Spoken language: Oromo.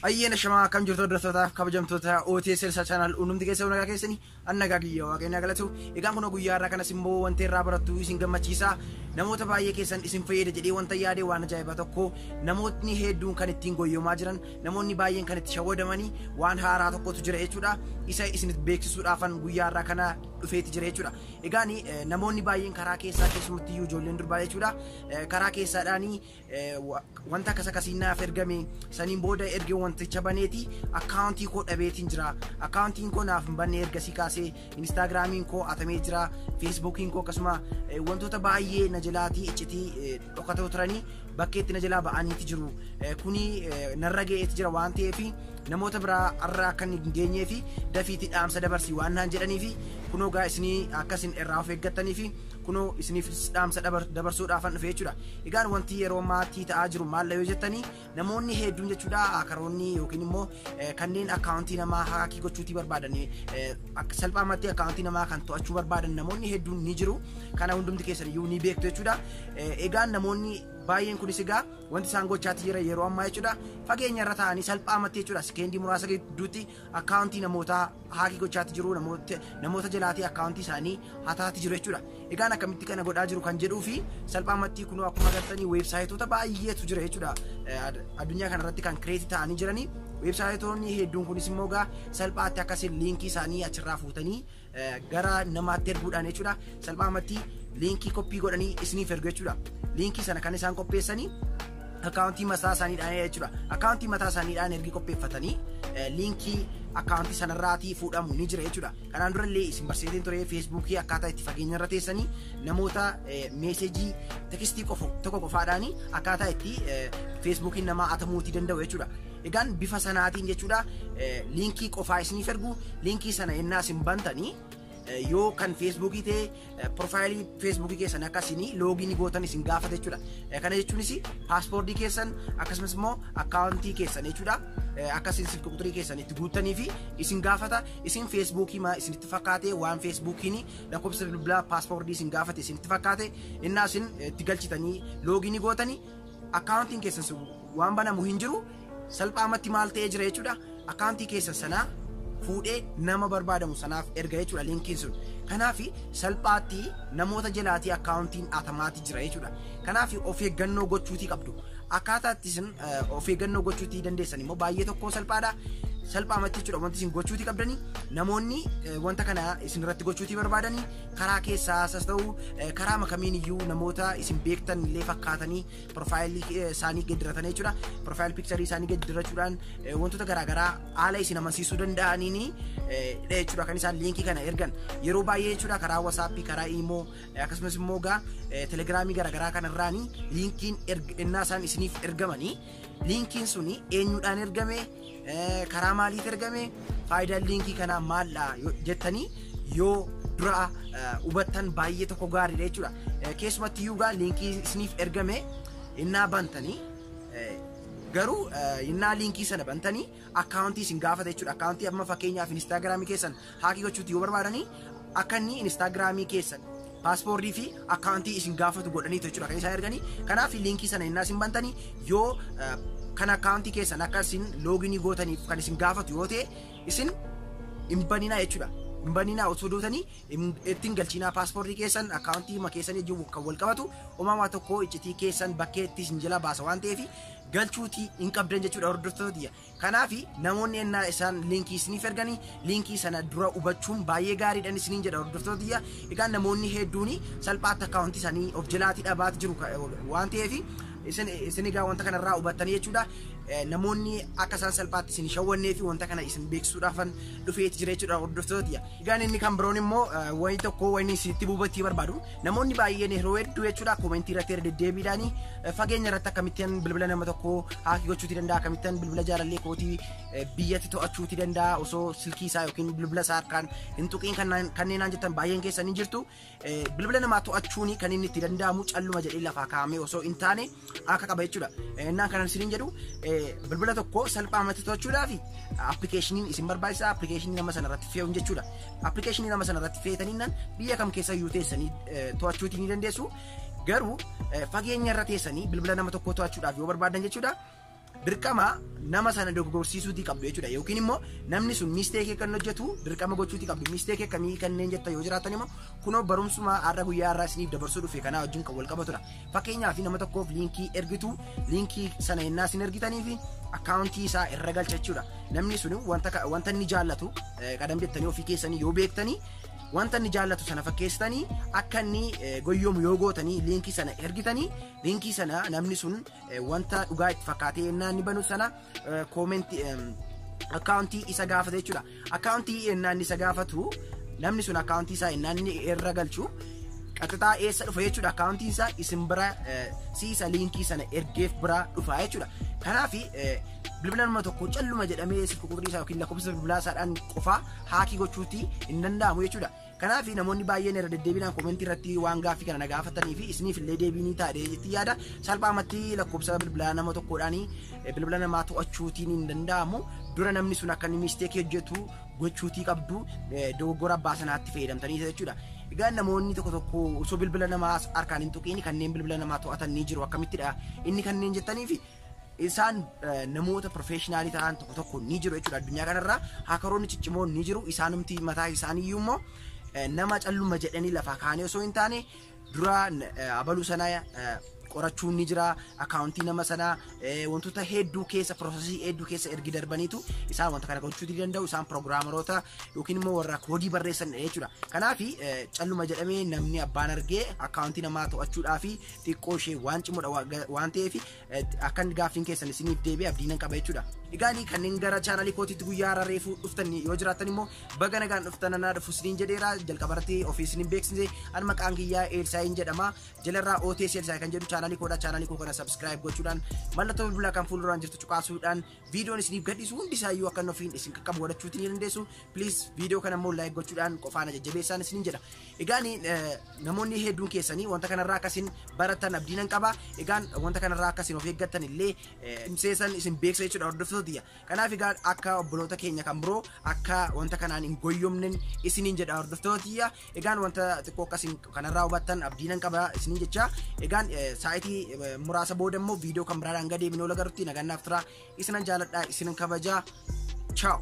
Ayyaana shamaa akkam jirtu hordoftoota kabajamtoota OTS Elsa Channel hundumti keessa nagaa keessanii an nagaa guyyaa waaqayyoon galatu. Egaan kun guyyaa irraa kanas immoo wanta irraa barattu isin gammachiisa. Namoota baay'ee keessan isin fayyada jedhee wanta yaade waan ajaa'ibaa tokko namootni hedduun kan ittiin goyyoomaa jiran namoonni baay'een kan itti shawwadamanii waan haaraa tokkotu jira jechuudha. Isa isin beeksisuudhaafan guyyaa irraa kana dhufeeti jira jechuudha. Egaan namoonni baay'een karaa keessaa keessumatti iyyuu ijoolleen durbaa jechuudha. Karaa keessaadhaanii wanta akkas akkasii naaf ergame saniin booda erge wanticha baneeti akkaawuntii koo dhabeetiin jira. Akkaawuntiin koo naaf hin banne ergasii kaasee Instaagiraamiin koo atamee jira. Feesbuukiin koo akkasuma wantoota baay'ee na jalaatii iccitii dhokatoo turanii bakkeetti na jalaa ba'aniiti jiru. Kuni narra ga'eeti jira waan ta'eef namoota biraa irraa akka hin geenyee fi dafiitti dhaamsa dabarsii waan naan jedhanii fi kunoo gaa isinii akkasin irraa of eeggattanii fi kunoo isiniif dhaamsa dabarsuudhaafan dhufe jechuudha. Egaan wanti yeroo ammaatti ta'aa jiru maal yoo jettanii namoonni hedduun jechuudha hakaroonni yookiin immoo kanneen akkaawuntii namaa haakii gochuutii barbaadan salphaamatti akkaawuntii namaa kan to'achuu barbaadan namoonni hedduun ni jiru. Kana hundumti keessan iyyuu ni beektu jechuudha. Egaan namoonni baay'een kunis egaa wanti isaan gochaati jira yeroo ammaa jechuudha fageenya irra taa'anii salphaamatti jechuudha sekeendii muraasa gidduutti akkaawuntii namootaa haakii gochaati jiru namoota jalaatii akkaawuntii isaanii hataati jiru jechuudha. Egaan akkamitti kana godhaa jiru kan jedhuu fi salphaamatti kunoo akkuma agartanii weebsaayitoota baay'eetu jira jechuudha addunyaa kanarratti kan kireetii ta'anii jiranii weebsaayitoonni hedduun kunis immoo egaa salphaatti akkasiin liinkii isaanii achirraa fuutanii gara namaatti erguudhaan jechuudha salphaamatti liinkii koppii godhanii isiniif ergu jechuudha. Liinkii sana kan isaan qopheessanii akkaawuntii mataa isaaniidhaan jechuudha. Akkaawuntii mataa isaaniidhaan ergi qopheeffatanii liinkii akkaawuntii sanarraatii fuudhamu ni jira jechuudha. Kanaan durallee isin barsiiseetiin ture feesbuukii akkaataa itti fageenya irra teessanii namoota meesejii tekstii tokko qofaadhaan akkaataa itti feesbuukiin namaa atamuutii danda'u jechuudha. Egaan bifa sanaatiin jechuudha liinkii qofaa isiniif ergu liinkii sana yennaa isin bantanii yoo kan feesbuukii ta'e profaayilii feesbuukii keessan akkasiin looginii gootan isin gaafata jechuudha. Kana jechuunis paaspoortii keessan akkasumas immoo akkaawuntii keessan jechuudha. Akkasiin silk quxurii keessan itti guuttanii fi isin gaafata isin feesbuukii isinitti fakkaate waan feesbuukiin lakkoofsa bilbilaa paaspoortii isin gaafate isinitti fakkaate innaa isin itti galchitanii looginii gootanii akkaawuntiin keessan waan banamu hin jiru salphaamatti maal ta'ee jira jechuudha. Akkaawuntii keessan sanaa fuudhee nama barbaadamu sanaaf erga jechuudha liinkiin sun. Kanaaf salphaatti namoota jalaatii akkaawuntiin atamaatii jira jechuudha. Kanaaf of eeggannoo gochuutii qabdu. Akkaataa itti isin of eeggannoo gochuutii dandeessan immoo baay'ee tokko salphaadha. Salphaamatti jechuudha wanti isin gochuutii qabdanii namoonni wanta kana isin irratti gochuutii barbaadanii karaa keessaas ta'u karaa makamiin iyyuu namoota isin beektan illee fakkaatanii profaayilii isaanii geeddaratanii jechuudha. Profaayil piikcharii isaanii geeddarachuudhaan wantoota garaagaraa haala isin amansiisuu danda'aniin jechuudha kan isaan liinkii kana ergan yeroo baay'ee jechuudha karaa wasaappii karaa iimoo akkasumas immoo gaa telegiraamii garaagaraa kanarraanii liinkiin ennaa isaan isiniif ergamanii liinkiin suni eenyuudhaan ergame karaa maaliit ergame faayidaan liinkii kanaa maaldha jettanii yoo dura hubattan baay'ee tokko gaariidha jechuudha. Keessumatti iyyuu gaa liinkii isiniif ergame innaa bantanii garuu innaa liinkii sana bantanii akkaawuntii isin gaafata jechuudha. Akkaawuntii amma fakkeenyaaf Instaagiraamii keessan haakii gochuutti yoo barbaadanii akka inni Instaagiraamii keessan paaspoortii fi akkaawuntii isin gaafatu godhaniitu jechuudha kan isaan erganii. Kanaaf liinkii sana innaa isin bantanii yoo kan akkaawuntii keessan akka isin looginii gootaniif kan isin gaafatu yoo ta'e isin hin baninaa jechuudha. Hin baninaa osoo dootanii ittiin galchinaa paaspoortii keessan akkaawuntii keessan wajjin kan wal qabatu uumamaa tokko iccitii keessan bakkeetti isin jala baasa waan ta'eef galchuutii hin qabdan jechuudha hordoftoota. Kanaaf namoonni ennaa isaan liinkii isiniif erganii liinkii sana dura hubachuun baay'ee gaariidhaan isiniin jedha hordoftoota. Egaa namoonni hedduun salphaatti akkaawuntii isaanii of jalaatii dhabaati jiru waan ta'eef isin egaa wanta kanarraa hubattanii jechuudha. Namoonni akka isaan salphaatti isin shawwannee fi wanta kana isin beeksisuudhaafan dhufeeti jira jechuudha hordoftoota. Egaan inni kan biroon immoo wanni tokko wanni isinitti buubattii barbaadu namoonni baay'een yeroo hedduu jechuudha koomentii irratti irra deddeebiidhaan fageenya irratti akkamittiin bilbila nama tokkoo haakii gochuutii danda'a akkamittiin bilbila jaalallee kootii biyyatti to'achuutii danda'a osoo silkii isaa yookiin bilbila isaa harkaan hin tuqiin kanneen naan jettan baay'een keessan ni jirtu. Bilbila namaa to'achuun kan inni itti danda'amu calluma jedhee lafaa kaa'amee osoo hin taane akka qaba jechuudha. Innaan kanan isiniin jedhu bilbila tokko salphaamatti to'achuudhaaf appilikeeshiniin isin barbaachisa appilikeeshinii nama sana irratti fe'uun jechuudha. Appilikeeshinii nama sana irratti fe'ataniin biyya kam keessa iyyuu teessanii to'achuutii ni dandeessu. Garuu fageenya irra teessanii bilbila nama tokko to'achuudhaaf yoo barbaadan jechuudha. Dirqama nama sana dogoggorsiisuutii qabdu jechuudha. Yookiin immoo namni sun mistake kan hojjetu dirqama gochuutii qabdu. Mistake akkamii kanneen jettan yoo jiraatan immoo kunoo barumsuma har'a guyyaa har'aa isiniif dabarsuu dhufe kanaa wajjin kan wal qabatudha. Fakkeenyaaf nama tokkoof liinkii ergitu, liinkii sana yennaa isin ergitanii fi akkaawuntii isaa irra galcha jechuudha. Namni sun wanta inni jaallatu qadam jettanii ofii keessanii yoo beektanii, wanta inni jaallatu sana fakkeessitanii akka inni goyyoomu yoo gootanii liinkii sana ergitanii, liinkii sana namni sun wanta dhugaa itti fakkaatee yennaa inni banu sana koomentii akkaawuntii isa gaafata jechuudha. Akkaawuntii yennaa inni isa gaafatu, namni sun akkaawuntii isaa yennaa inni irra galchu, qaxxixaa eessa dhufa jechuudha? Akkaawuntiin isaa isin bira, siisa liinkii sana ergeef bira dhufa jechuudha. Kanaaf bilbila nama tokko calluma jedhamee silka quxurii isaa yookiin lakkoofsa bilbilaa isaadhaan qofaa hack gochuuti hin danda'amu jechuudha. Kanaaf namoonni baay'een irra deddeebiinaan koomentii irratti waan gaaffii kana na gaafatanii fi isiniif illee deebii ni ta'a jetti yaada. Salphaamatti lakkoofsa bilbilaa nama tokkodhaan bilbila namaa to'achuutiin hin danda'amu. Dura namni sun akka inni mistake hojjetu gochuutii qabdu, dogoggora abbaa sanaatti fayyadamtanii jechuudha. Egaa namoonni tokko tokko osoo bilbila namaa harkaan hin tuqiin kanneen bilbila namaa to'atan ni jiru. Akkamittidha inni kanneen jettanii fi isaan namoota professional ta'an tokko tokko ni jiru jechuudha. Addunyaa kanarra hackeroonni ciccimoon ni jiru. Isaanumti mataa isaanii iyyuu immoo nama calluma jedhanii lafaa kaanii osoo hin taane dura abaluu sana qorachuun ni jira. Akkaawuntii nama sanaa wantoota hedduu keessa, process hedduu keessa ergi darbaniitu isaan wanta kana gochuu danda'u. Isaan programmeroota yookiin immoo warra koodii barreessan jechuudha. Kanaaf calluma jedhamee namni abbaan argee akkaawuntii namaa to'achuudhaa fi xiqqoo ishee waan cimudha waan ta'eef, akkan gaaffiin keessan isiniif deebi'e abdii nan qaba jechuudha. Egaa kanneen gara chaanalii kootiitti guyyaa har'a reefuu dhuftan yoo jiraattan immoo baga nagaan dhuftan, anaa dhufu isiniin jedheera. Jalqabarratti ofii isiniin beeksise, an maqaan kiyyaa Eelsaayin jedhama. Jalarraa OTS Eelsaay kan jedhu chaanalii koodha. Chaanalii koo kana subscribe gochuudhaan, mallattoo bilbilaa kan fuulduraan jirtu cuqaasuudhaan viidiyoon isiniif gadhiisu hundi isaayyuu akka inni ofiin isin qaqqabu godhachuutii ni dandeessu. Please, viidiyoo kana immoo like gochuudhaan qofaan jajjabeessaan isiniin jedha. Egaan namoonni hedduun keessanii wanta kanarraa akkasiin baratan abdii nan qaba. Egaan wanta kanarraa akkasiin of eeggattan illee himseessan isin beeksisa jechuudha, hordoftoota. Kanaaf egaa akka obboloota keenya kan biroo akka wanta kanaan hin goyyomnen isiniin jedha, hordoftoota. Egaan wanta xiqqoo akkasiin kanarraa hubattan abdii nan qaba isiniin jecha. Egaan sa'aatii muraasa booda immoo viidiyoo kan biraadhaan gad deebinee ol agarrutti nagaan naaf tura. Isinan jaaladha, isinan kabajaa. Ciao.